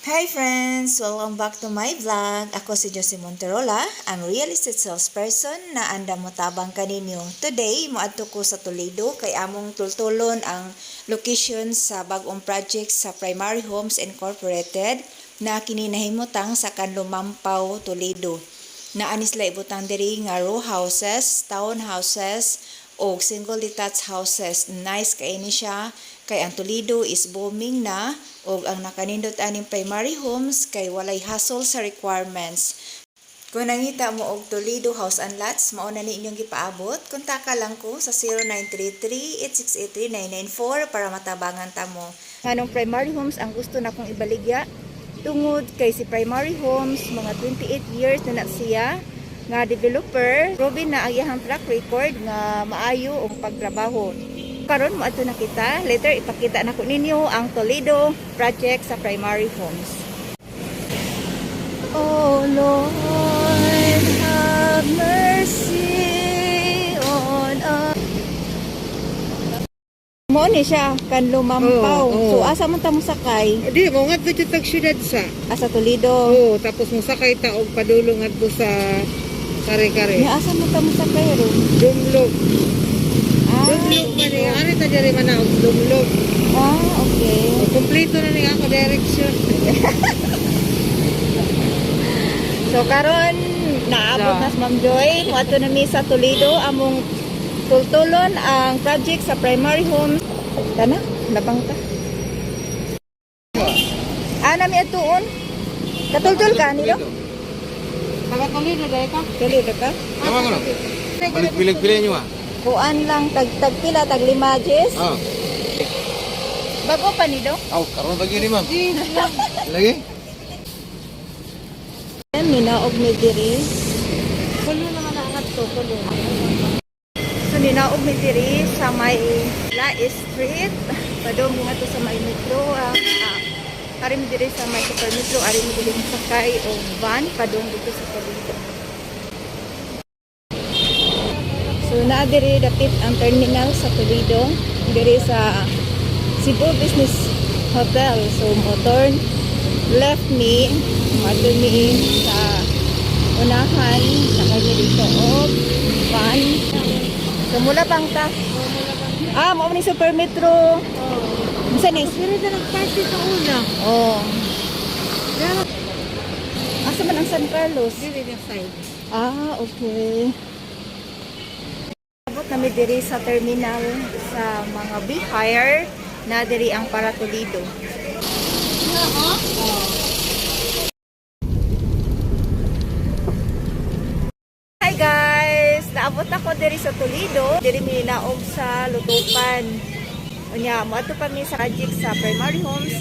Hi friends! Welcome back to my vlog. Ako si Josie Monterola, ang real estate salesperson na andam motabang kaninyo. Today, moadto ko sa Toledo kay among tultulon ang location sa bag-ong project sa Primary Homes Incorporated na kini nahimutang sa Kanlumampao, Toledo. Naa ni sila ibutang diri nga row houses, townhouses, og single detached houses. Nice kay ni siya kay ang Toledo is booming na og ang nakanindot aning Primary Homes kay walay hassle sa requirements. Kung nangita mo og Toledo House and Lots, mao na ni inyong gipaabot, kontaka lang ko sa 0933-8683-994 para matabangan ta mo. Nganong Primary Homes ang gusto na kong ibaligya? Tungod kay si Primary Homes, mga 28 years na na siya nga developer, proven na ang iyang track record nga maayo og pagtrabaho. Karon moadto na kita, later ipakita nako ninyo ang Toledo project sa Primary Homes. Oh Lord, have mercy on us. Mao ni siya, Kanlumampao. Oo. So asa man ta mo sakay? Di, mo nga dito tag syudad sa. Asa Toledo. Oo, tapos mosakay ta og padulong ngadto sa kare-kare. Nya asa man ta mo sakay ron? Dumlog. Ah, Dumlog man ni. Ari ta diri man og dumlog. Ah, okay. Kompleto na ni ako direction. So karon naabot na si Ma'am Joy. Moadto na mi sa Toledo among tultulon ang project sa Primary Home. Tana, labang ta. Ah, nami atuon. Katultol ka nilo? Taga Toledo dai ka? Toledo ka? Tama ko no? Balik bilig-bilig nyo ah. Kuan lang tag tag pila tag lima, Jess. Ah. Bago pa nido? Aw, karon pag yun, ma'am. Lagi? Yan ninaog mi diri. Kulo naman ang ngadto, kulo. So ninaog mi diri sa may La Street. Padung nga to sa may metro ang ari mi diri sa may Super Metro, ari mi diri sakay og van padung dito sa Toledo. So naa diri dapit ang terminal sa Toledo, diri sa Cebu Business Hotel. So mo turn left mi, moadto mi sa unahan, sakay mi dito og van. So mula bang ta? Ah, mao ni Super Metro. Unsa ni? Diri ta nag-party sa una. Oh. Asa man ang San Carlos? Diri na side. Ah, okay. Abot nami diri sa terminal sa mga B-Hire na diri ang para Toledo. Hi guys! Naabot ako diri sa Toledo. Diri mi naog sa Lutupan. Unya, moadto pa mi sa project sa Primary Homes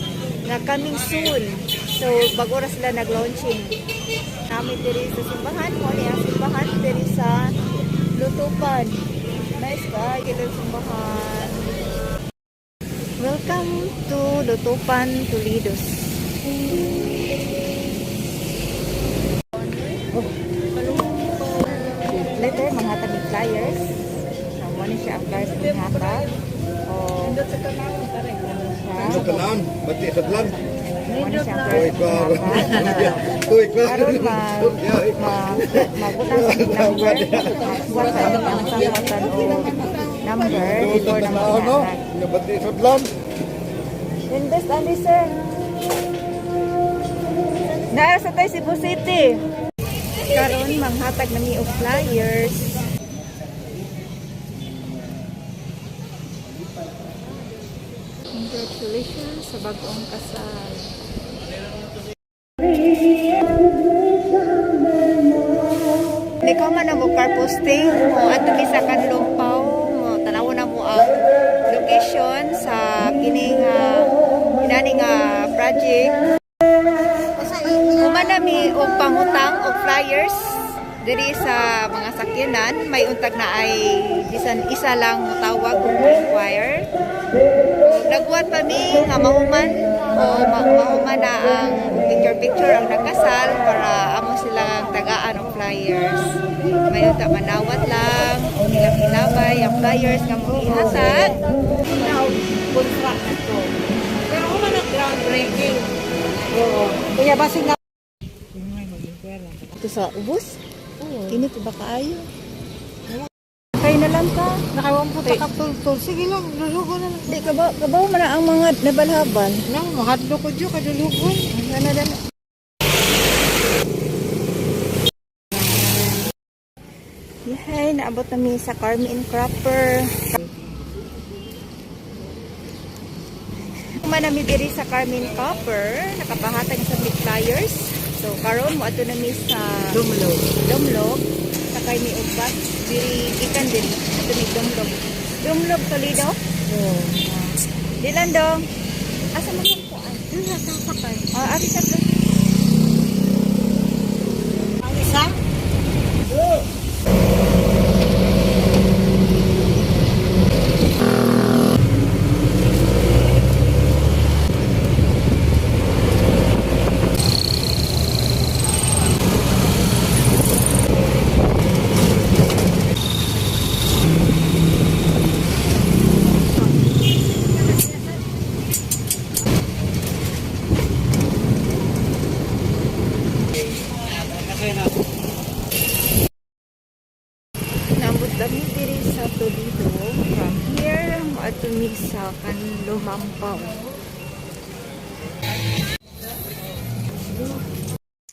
nga coming soon. So, bago ra sila nag-launching. Nami diri sa simbahan, mao ni ang simbahan diri sa Lutupan. Nice ba? Ilang simbahan. Welcome to Lutupan, Toledo. Later, mga tabi flyers. So, mao ni siya ang flyers ng hatag. O, Nindot sa tanawon tare. siya. Sa bati sa plan. Mao ni siya ang Uy, flyers ng klaro. hatag. Uy, klaro. Karon mag magbutang sa number, magsuwat sa inyong ang sasawatan o number before na No? maghatag. Bati sa plan. Invest only, sir. Naa sa tayo Cebu City. Karon manghatag na mi og flyers. Congratulations sa bagong kasal. Ikaw man ang mo car posting mo at mi sa Kanlumpao mo tanaw na mo ang location sa kini nga inani nga project. Human na mi og pangutang og flyers diri sa mga sakyanan, may untag na ay bisan isa lang motawag kung require. Nagbuhat pa mi nga mahuman o mahuman na ang picture picture ang nagkasal para amo silang tagaan og flyers. May unta manawat lang o ilang hilabay ang flyers nga mo ihatag. Now, construct na to. Pero human ang groundbreaking. Oo. Kuya, basig na. Ito sa ubos? Oo. Kini pa ba kaayo? Kay na lang ka. Nakawampo ta ka tultol. Sige lang, lulugo na lang. Di kabaw, kabaw man na ang mga nabalhaban. Nang, mahadlo ko dyo, kadulugon. Ano na. Yay, naabot na mi sa Carmi and Cropper. Kuma na mi diri sa Carmi and Copper, nakapahatag sa big tires. So karon mo adto na mi sa Dumlog. Dumlog, sakay mi og bus diri gikan din adto mi Dumlog. Dumlog Toledo. Oo. Dilandong. Asa man sampuan? Doon sa sasakay. Ah, ari sa to. Ang isa? Naabot kami diri sa Toledo. From here, moadto mi sa Kanlumampaw.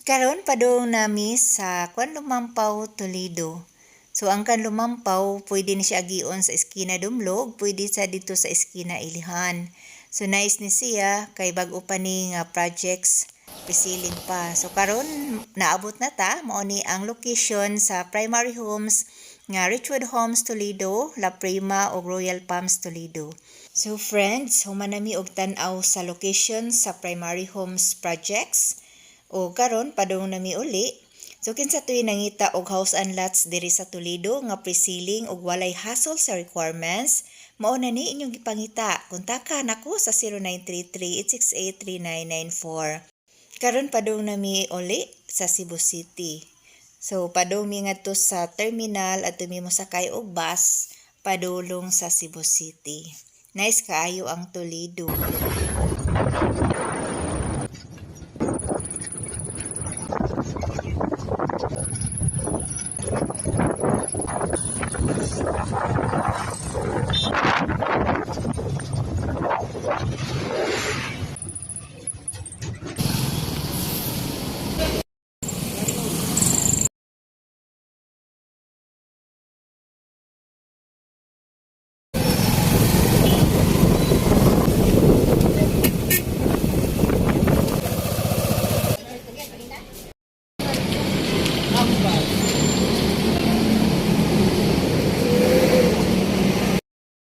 Karon padung nami sa Kanlumampaw, Toledo. So ang Kanlumampaw, pwede ni siya agion sa eskina Dumlog, pwede sa dito sa eskina Ilihan. So nice ni siya kay bag-o pa ni nga projects pisiling pa. So karon naabot na ta mao ni ang location sa Primary Homes nga Richwood Homes Toledo, La Prima ug Royal Palms Toledo. So friends, human nami og tan-aw sa location sa Primary Homes projects. O karon padung nami uli. So kinsa tuoy nangita og house and lots diri sa Toledo nga pre-selling ug walay hassle sa requirements, mao na ni inyong gipangita. Kontaka nako sa 0933-868-3994. Karon padung nami uli sa Cebu City. So padung mi ngadto sa terminal at mi mosakay og bus padulong sa Cebu City. Nice kaayo ang Toledo.